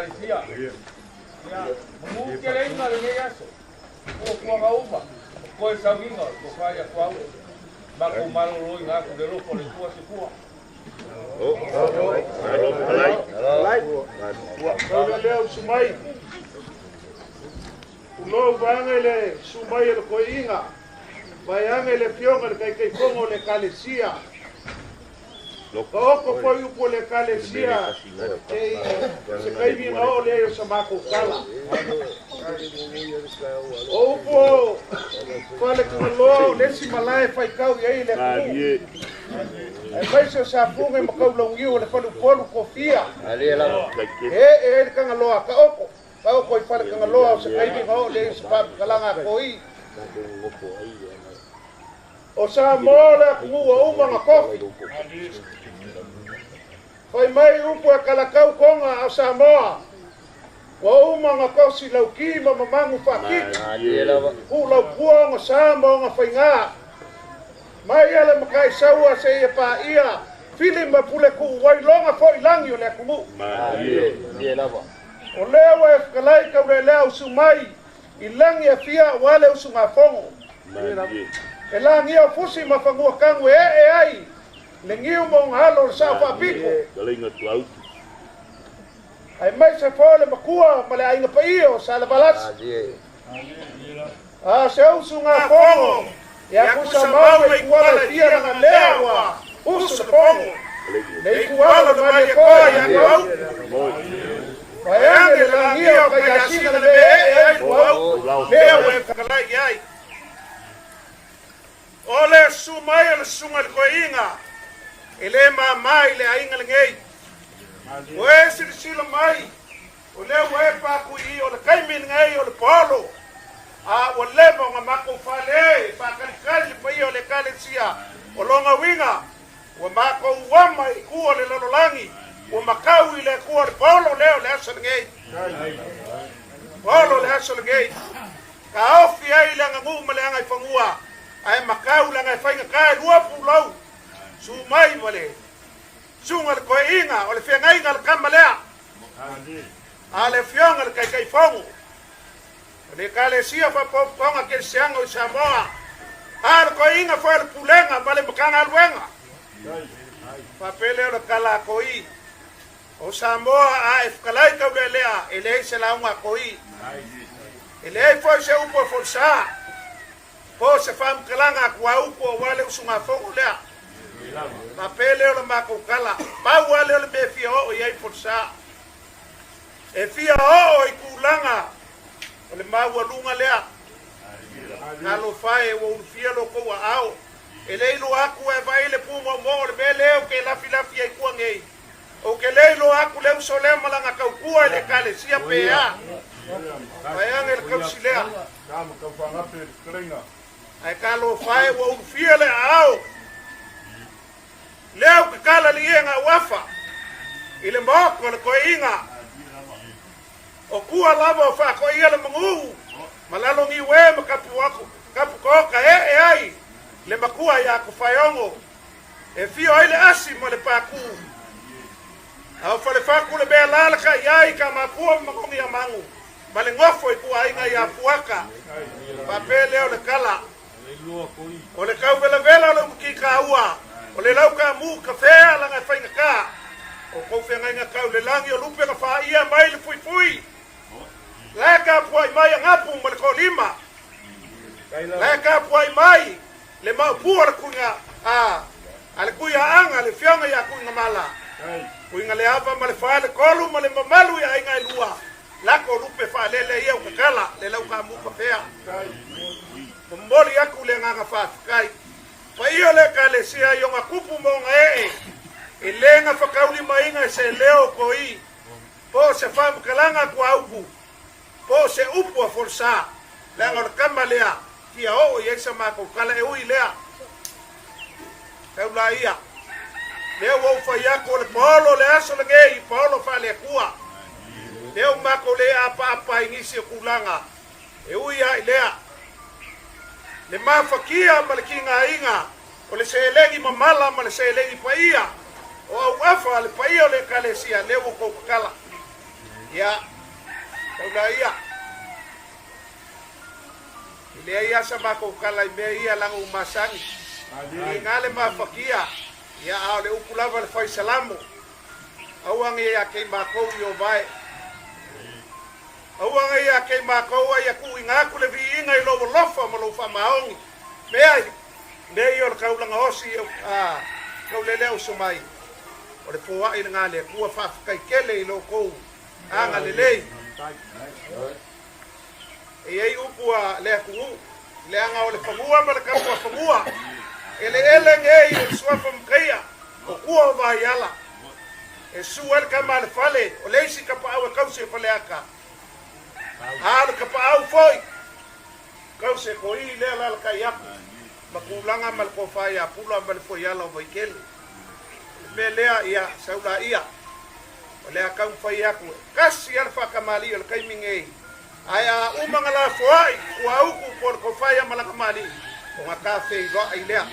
Ekalesia. Ia, manu teleina lenei aso. Fuafuaga uma, o toe sauniga o le tofa ia Tuaue. Matou maloloina atu le alofa o le Atua Soifua. Taula lea usu mai. Tulou vaega i le susu mai e le toeaiina, vaeane le afioga i le Taitaifono o le Ekalesia. Taoto foi upu o le Ekalesia e i se taimi ona oo lea i o sa matou tala. O upu o Falekagaloa o le isi malae e faitau i ai le atunuu, aemaise o Safune ma Kaulauniu o le faleupolu tofia e ee ai le Tagaloa. Taoto, taoto i Falekagaloa o se taimi ona oo lea i o se faamatalaga a Toi. O Samoa le atunuu ua uma ona tofi. Fai mai upu e kalakau Toga a o Samoa ua uma ona tosi lauki ma mamagu faatiti. Tuu laupua ona sa ma ona faigā. Mai a le Mataisaua seia paia Fili ma Pulekuuwai lona foi lagi o le atunuu. O lea ua e fetalai Taulelea usu mai i lagi e fia aua le usugafono. E lagia o fusi ma fanua tanu e ee ai le niu ma ona alo o le sao faapito. Aemaise foi le matua ma le aiga paia o Salevalasi. A se usugafono ia Kusamau ma Ituala e fia lana lea ua usu le fono. Le ituala o le Malietoa ia Tuaupu. Vaeane le lagia o Kaiasina le mea e ee ai Tuaupu, lea ua e fetalai i ai. O le susu mai o le susuga i le toeaina, e le mama i le aiga lenei. Ua e silasila mai, o lea ua e pakuii o le taimi lenei o le paolo, a ua leva ona matou fale e faatalitali le paia o le Ekalesia o lona uiga, Ua matou uama i tua o le lalolagi, ua matau i le Atua o le paolo lea o le aso lenei. Paolo le aso lenei. Taofi ai le aganuu ma le agaifanua, ae matau leaga e faigata e lua pulou, su mai ma le susuga le toeaiina o le feagaiga a le tama lea, a le afioga i le Taitaifono o le Ekalesia Faapopotoga Kerisiano i Samoa, a o le toeaina foi o le Pulega ma le Matagaluega. Faapea lea o le tala a Toi o Samoa, a e fetalai taulealea, e leai se lauga a Toi, e leai foi se upu a Folasa, po o se faamatalaga a Tuaupu aua le usugafono lea. Faapea lea o le matou tala, pau lava lea o le mea e fia oo i ai Folasa. E fia oo i tulaga o le maualuga lea. Talofa e, ua ulufia lo tou aao. E le iloa atu e vaai le pumoomoo o le mea lea ou te lafilafi ai tua nei. Ou te le iloa atu le uso lea ma lana tautua i le Ekalesia pe a. Vaeane le tausi lea. Ae talofa e, ua ulufia le aao. Lea ou te tala liega uafa i le maota o le toeaiina. O tua lava o faatoia le manu ma lalo niue ma kapukaoka ee ai le matua ia Tofaeono e fio ai le asi ma le pākū. A o Falefatu le mea lalakaʻi ai ka mapua ma manogi a manu ma le nofo i kuaaiga ia Puaka. Faapea lea o le tala. O le tauvelavela o le umukikaua, o le laukamu ka fea laga e faigata. O kou feagaiga kau le lagi o lupe na faia mai le fuifui. La e tapuai mai a gapu ma le toalima. La e tapuai mai le maopu o le kuiga a a le kuiaaga le fioga ia Kuigamala. Kuiga le ava ma le fa le tolu ma le mamalu i aiga e lua. Lako lupe faalele ia o kakala le laukamu ka fea. Momoli aku le agaga faafetai. Paia o le Ekalesia i ona kupu ma ona ee, e le gafakaulimaina e se leo o Toi, po o se faamatalaga a Tuaupu, po o se upu a Folasa, leaga o le tama lea, fia oo i ai sa matou tala e ui lea. Tau laia. Lea ua ou fai atu o le paolo o le aso lenei, paolo faale-Atua. Lea ua matou le apaapa ai nisi o tulaga E ui lava i lea, le mafatia ma le tigaina o le seleni mamala ma le seleni paia o auafa a le paia o le Ekalesia, lea ua outou tatala. Ia, taulaia. E leai lava sa matou tala i mea ia leaga ua masani. E liga le mafatia, ia a o le upu lava a le fai Salamo, Aua ne ia te i matou i o vae. Aua ne ia te i matou a ia tuuina atu le viiga i lou alofa ma lou faamaoni. Mea ai, mea ia o le taulaga osi a taulelea uso mai, o le foai lena a le Atua. Faafetai tele i lo outou agalelei. E i ai upu a le atunuu, leaga o le fanua ma le tapuafanua, eleele nei o le suafa mataia, o tua o Vaiala. E su ai le tama a le fale, o le isi tapaau e tausi e Faleata. A o le tapaau foi, tausi e Koii lea alalatai atu, ma tulaga ma le tofa ia Pula ma le Foiala o Vaitele. O le mea lea, ia, sau laia. O le a taumafai atu e tasi lava le faatamalii o le taimi nei, ae a uma ona lafoai ua utu po o le tofa ia Malagamalii, ona ta feiloai lea.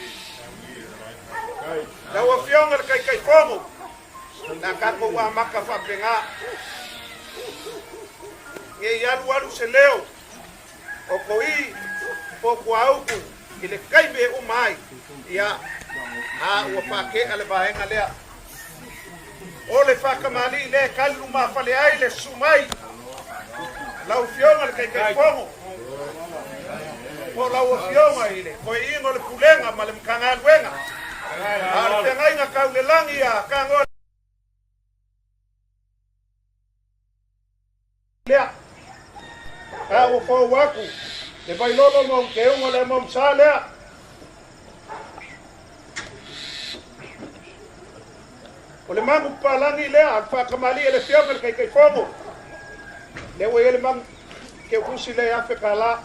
Lau Afioga i le Taitaifono, o le a tatou amata faapena. Ne i alualu se leo o Koii po o Kuauku i le taimi e uma ai, ia, a ua faatea le vaega lea. O le faatamalii lea e tali lumafale ai le susu mai lau Afioga i le Taitaifono po o lau Afioga i le Toeaina o le Pulega ma le Matagaluega, a o le feagaiga tau le lagi ia Tagoa lea. A ua fou atu le vailolo ma ona teuga le amomsa lea. O le magu papalagi lea a le faatamalii e le Afioga i le Taitaifono. Lea ua i ai le magu keukusi lea e $1,000.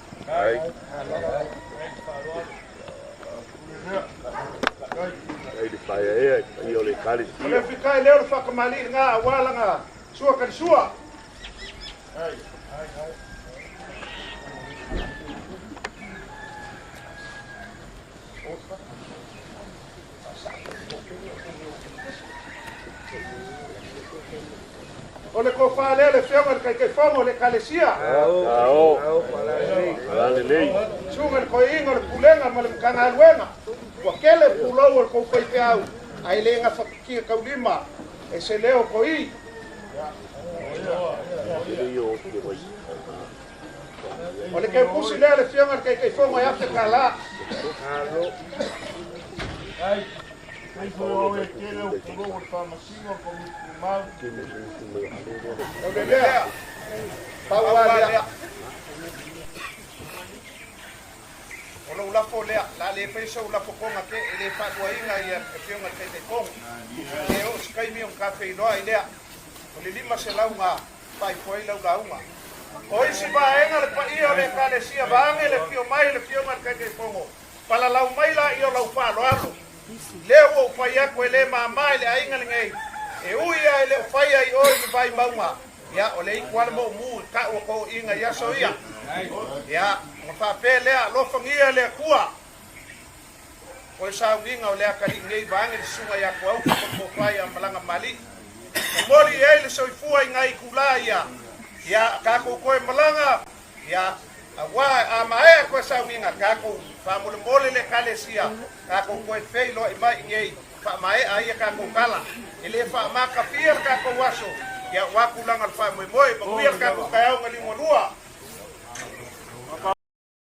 O le fikae lea o le faatamalii lena aua lana sua kalisua. O le tofa lea le Afioga i le Taitaifono o le Ekalesia. Susuga i le Toeaina o le Pulega ma le Matagaluega, ua tele pulou o le tou faifeau, ae le gafatia taulima e se leo toi. O le keukusi lea le Afioga i le Taitaifono e $1,000. O le lea, pau lava lea. O lou lafo lea, la le fai sou lafo koga ke, e le faaluaina ia Afioga i le Taitaifono. E oo se taimi ona ta feiloai lea. O le 500 na faaipo ai lau lauga. O isi vaega le paia o le Ekalesia vaeane le afio mai le Afioga i le Taitaifono, palalau mai laia o lau faaaloalo. Lea ua ou fai atu e le mama i le aiga lenei, e ui lava e le o faia i o i le Vaimauga, ia, o le itu lava le moomu i tau o toeiina i aso ia. Ia, ona faapea lea, alofagia le Atua. O le sauniga o le atalii nei vaeane le susuga ia Tuaupu ma le tofa ia Malaga Malii. Momoli i ai le soifua i nai itulā ia, ia tatou toe malaga, ia, aua a maea toe sauniga, tatou faamolemole le Ekalesia, tatou toe feiloai mai i nei, faamaea ai a tatou tala. E le faamakafia le tatou aso, ia aua tulaga o le faamoemoe. Manuia le tatou taeao na liugalua.